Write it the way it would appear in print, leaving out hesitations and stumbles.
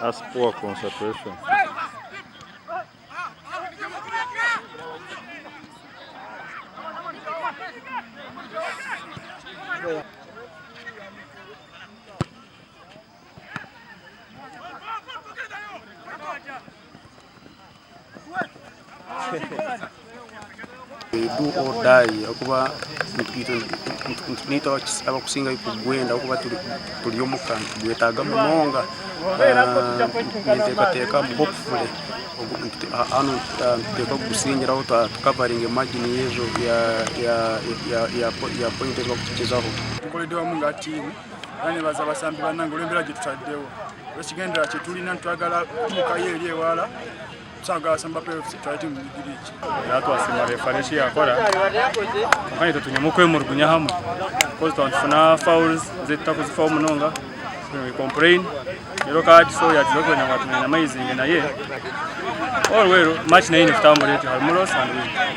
That's poor concentration. Do or die ahakuba nitwe abakusingayo kugwenda ahakuba turi omuka nitugwetaaga munonga. Ninteekateeka hopefully hanu nituteekwa kugusingiraho tukavaringa margin ya point ezi barikutukyizaho. Tukoledde wamu nga ttiimu era nebaza abasambi bannange olw'embeera gye tutaddewo. Olw'ekigendererwa kye tulina twagala kutuukayo eri ewala twagala samba playoffs tutwale ttiimu mu liigi. Era twasiima referee eki yakora kwonka naitwe twinemu okwemurugunya hamwe because twaba nitufuna fouls ezitutakuzifaho munonga we complain yellow card so yagizeho kwenda ngu atuminimizinge naye all well match nayo eine kutambura etyo harimu loss and win.